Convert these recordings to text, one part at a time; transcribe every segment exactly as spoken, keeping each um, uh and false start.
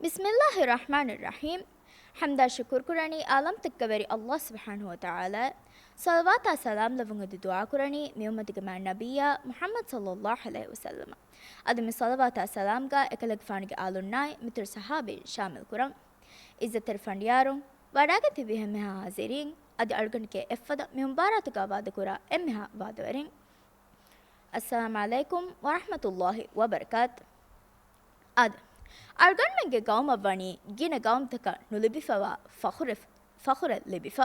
بسم الله الرحمن الرحيم. ޙަމްދާ ޝުކުރު ކުރަނީ ޢާލަމްތަކުގެ ވެރި ﷲ ސުބްޙާނަހޫ ވަތަޢާލާ. ޞަލަވާތާ ސަލާމް ލެއްވުން އެދި ދުޢާ ކުރަނީ މި އުއްމަތުގެ މާތް ނަބިއްޔާ މުޙައްމަދު ޞައްލައްލާހު ޢަލައިހި ވަސައްލަމަ. އަދި މި ޞަލަވާތާ ސަލާމްގާ އެކަލޭގެފާނުގެ އާލުންނާއި މިތުރު ޞަޙާބީން ޝާމިލް ކުރަން. ޢިއްޒަތްތެރި ފަނޑިޔާރުން، ވަޑައިގަތި ވިހެން މިހާ ޙާޟިރީން، އަދި އަޅުގަނޑުގެ އެއްފަދަ މި މުބާރާތުގާ ވާދަކުރާ އެންމެހާ ވާދަވެރިން. އައްސަލާމު ޢަލައިކުމް ވަރަޙްމަތުﷲި ވަބަރަކާތު. އާދެ، އަޅުގަނޑުމެންގެ ގައުމަށް ވަނީ ގިނަ ގައުމުތަކަށް ނުލިބިފަވާ ފަޚުރެއް، ފަޚުރެއް ލިބިފަ.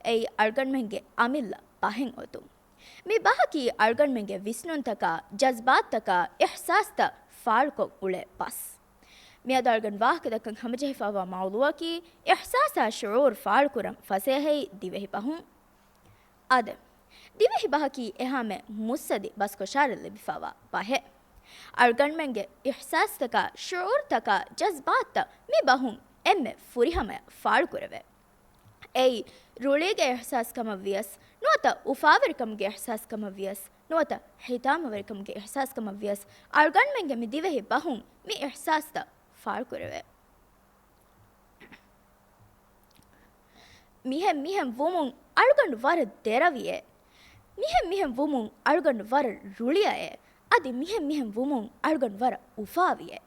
އެއީ އަޅުގަނޑުމެންގެ އަމިއްލަ ބަހެއް އޮތުން. މި ބަހަކީ އަޅުގަނޑުމެންގެ ވިސްނުންތަކާ، ޖަޒްބާތުތަކާ، އިޙްސާސްތައް ފާޅުކޮށް އުޅޭ ބަސް. މިއަދު އަޅުގަނޑު ވާހަކަދައްކަން ހަމަޖެހިފައިވާ މައުޟޫޢަކީ އިޙްސާސާ ޝުޢޫރު ފާޅުކުރަން ފަސޭހައީ ދިވެހި ބަހުން. އާދެ، ދިވެހި ބަހަކީ އެހާމެ މުއްސަދި ބަސްކޮށާރަ ލިބިފައިވާ ބަހެއް. އަޅުގަނޑުމެންގެ އިޙްސާސްތަކާ، ޝުޢޫރުތަކާ، ޖަޒްބާތުތައް މި ބަހުން އެންމެ ފުރިހަމަޔަށް ފާޅުކުރެވޭ. އެއީ، ރުޅީގެ އިޙްސާސް ކަމަށް ވިޔަސް، ނުވަތަ އުފާވެރިކަމުގެ އިޙްސާސް ކަމަށް ވިޔަސް، ނުވަތަ ހިތާމަވެރިކަމުގެ އިޙްސާސް ކަމަށް ވިޔަސް، އަޅުގަނޑުމެންގެ މި ދިވެހި ބަހުން މި އިޙްސާސްތައް ފާޅުކުރެވޭ. މިހެން މިހެން ވުމުން އަޅުގަނޑު ވަރަށް ދެރަވިއޭ. މިހެން މިހެން ވުމުން އަޅުގަނޑު ވަރަށް ރުޅިއައޭ. އަދި މިހެން މިހެން ވުމުން އަޅުގަނޑު ވަރަށް އުފާވިއޭ.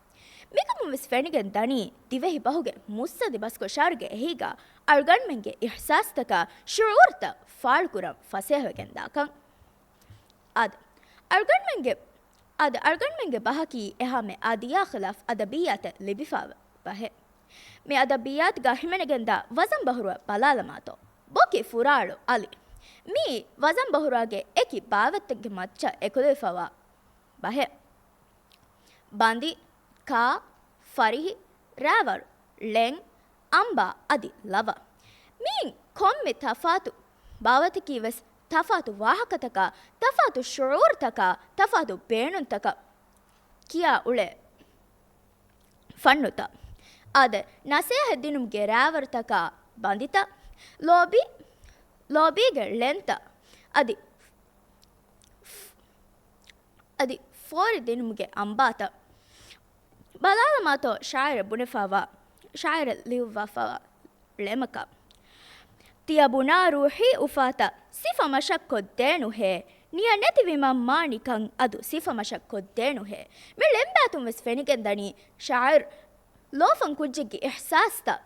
މިކަމުން ވެސް ފެނިގެން ދަނީ ދިވެހި ބަހުގެ މުއްސަދި ބަސްކޮށާރުގެ އެހީގަ އަޅުގަނޑުމެންގެ އިޙްސާސްތަކާ ޝުޢޫރުތައް ފާޅުކުރަން ފަސޭހަވެގެން ދާކަން. އާދެ، އަޅުގަނޑުމެންގެ، އާދެ، އަޅުގަނޑުމެންގެ ބަހަކީ އެހާމެ އާދިޔާ ޚިލާފް އަދަބިއްޔާތެއް ލިބިފައި ބަހެއް. މި އަދަބިއްޔާތުގަ ހިމެނިގެންދާ ވަޒަން ބަހުރުވަ ބަލާލަމާތޯ. ބޮކި ފުރާޅު އަލި. މީ ވަޒަން ބަހުރުވާގެ އެކި ބާވަތްތަކެއްގެ މައްޗަށް އެކުލެވިފައިވާ ބަހެއް. ބަނދި، ކާ، ފަރިހި، ރާވަރު، ޅެން، އަނބާ އަދި ލަވަ. މިއިން ކޮންމެ ތަފާތު ބާވަތަކީ ވެސް ތަފާތު ވާހަކަތަކާ، ތަފާތު ޝުޢޫރުތަކާ، ތަފާތު ބޭނުންތަކަށް ކިޔާ އުޅޭ ފަންނުތައް. އާދެ، ނަސޭހަތް ދިނުމުގެ ރާވަރުތަކާ ބަނދިތައް، ލޯބި، ލޯބީގެ ޅެންތައް، އަދި އަދި ފޯރި ދިނުމުގެ އަނބާތައް. ބަލާލަމާތޯ ޝާއިރަށް ބުނެފައިވާ، ޝާއިރަށް ލިޔުއްވާފައިވާ ޅެމަކަށް. ތިޔަ ބުނާ ރޫޙީ އުފާތައް ސިފަ މަށަށް ކޮށްދޭނުހޭ. ނިޔަ ނެތިވި މަންމާ ނިކަން އަދު ސިފަ މަށަށް ކޮށްދޭނުހޭ. މި ޅެންބާތުން ވެސް ފެނިގެން ދަނީ ޝާއިރު ލޯފަން ކުއްޖެއްގެ އިޙްސާސްތައް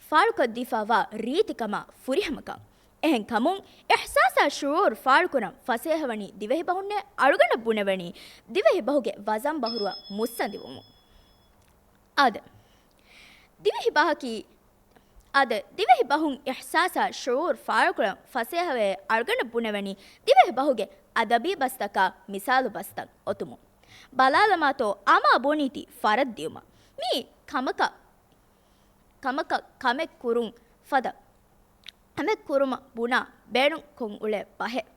ފާޅުކޮށްދީފައިވާ ރީތިކަމާ ފުރިހަމަކަން. އެހެން ކަމުން، އިޙްސާސާ ޝުޢޫރު ފާޅުކުރަން ފަސޭހަވަނީ ދިވެހިބަހުންނޭ އަޅުގަނޑަށް ބުނެވެނީ ދިވެހިބަހުގެ ވަޒަންބަހުރުވަ މުއްސަނދިވުމުން. އާދެ، ދިވެހިބަހަކީ، އާދެ، ދިވެހިބަހުން އިޙްސާސާ ޝުޢޫރު ފާޅުކުރަން ފަސޭހަވެ އަޅުގަނޑަށް ބުނެވެނީ ދިވެހިބަހުގެ އަދަބީ ބަސްތަކާ މިސާލު ބަސްތައް އޮތުމުން. ބަލާލަމާތޯ އަމާ ބުނީތީ ފަރަށް ދިޔުމަށް. މީ ކަމަކަށް ކަމަކަށް ކަމެއް ކުރުން ފަދަ ކަމެއް ކުރުމަށް ބުނާ ބޭނުން ކޮށް އުޅޭ ބަހެއް.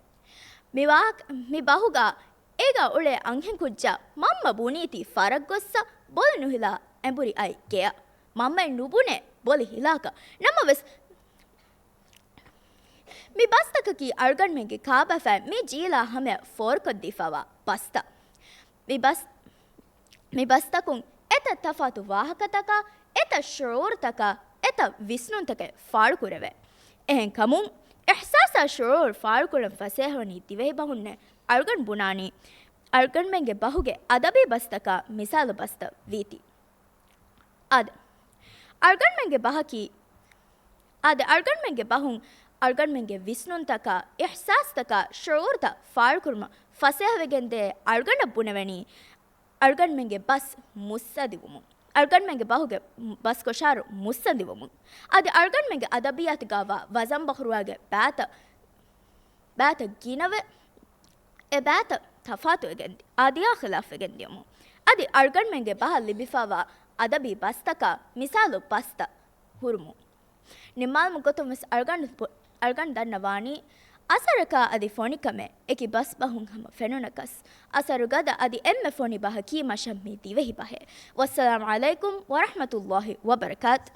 މި ވާހަކަ، މި ބަހުގަ އޭގަ އުޅޭ އަންހެން ކުއްޖާ މަންމަ ބުނީތީ ފަރަށް ގޮއްސަ ބޮލި ނުހިލާ އެނބުރި އައި ގެޔަށް. މަންމައެއް ނުބުނޭ ބޮލި ހިލާކަށް. ނަމަވެސް، މި ބަސްތަކަކީ އަޅުގަނޑުމެންގެ ކާބަފައި މި ޖީލާ ހަމަޔަށް ފޯރުކޮށްދީފައިވާ ބަސްތައް. މި ބަސް، މި ބަސްތަކުން އެތައް ތަފާތު ވާހަކަތަކާ، އެތައް ޝުޢޫރުތަކާ، އެތައް ވިސްނުންތަކެއް ފާޅުކުރެވޭ. އެހެން ކަމުން، އިޙްސާސާ ޝުޢޫރު ފާޅުކުރަން ފަސޭހަވަނީ ދިވެހިބަހުންނޭ އަޅުގަނޑު ބުނާނީ، އަޅުގަނޑުމެންގެ ބަހުގެ އަދަބީ ބަސްތަކާ މިސާލު ބަސްތައް ވީތީ. އާދެ، އަޅުގަނޑުމެންގެ ބަހަކީ، އާދެ، އަޅުގަނޑުމެންގެ ބަހުން އަޅުގަނޑުމެންގެ ވިސްނުންތަކާ، އިޙްސާސްތަކާ، ޝުޢޫރުތައް ފާޅުކުރުމަށް ފަސޭހަވެގެންދޭ އަޅުގަނޑަށް ބުނެވެނީ، އަޅުގަނޑުމެންގެ ބަސް މުއްސަނދިވުމުން. އަޅުގަނޑުމެންގެ ބަހުގެ ބަސްކޮށާރު މުއްސަނދިވުމުން. އަދި އަޅުގަނޑުމެންގެ އަދަބިއްޔާތުގައިވާ ވަޒަން ބަހުރުވާގެ ބައިތައް، ބައިތައް ގިނަވެ، އެ ބައިތައް ތަފާތުވެގެން ދި، އާދިޔާ ޚިލާފްވެގެން ދިޔުމުން. އަދި އަޅުގަނޑުމެންގެ ބަހަށް ލިބިފައިވާ އަދަބީ ބަސްތަކާ މިސާލު ބަސްތައް ހުރުމުން. ނިންމާލުމުގެ ގޮތުން ވެސް އަޅުގަނޑު، އަޅުގަނޑު ދަންނަވާނީ، އަސަރަކާ އަދި ފޮނިކަމެއް އެކި ބަސްބަހުން ހަމަ ފެނުނަކަސް، އަސަރު ގަދަ އަދި އެންމެ ފޮނި ބަހަކީ މަށަށް މި ދިވެހި ބަހެއް. ވައްސަލާމު ޢަލައިކުމް ވަރަޙްމަތުﷲި ވަބަރަކާތު.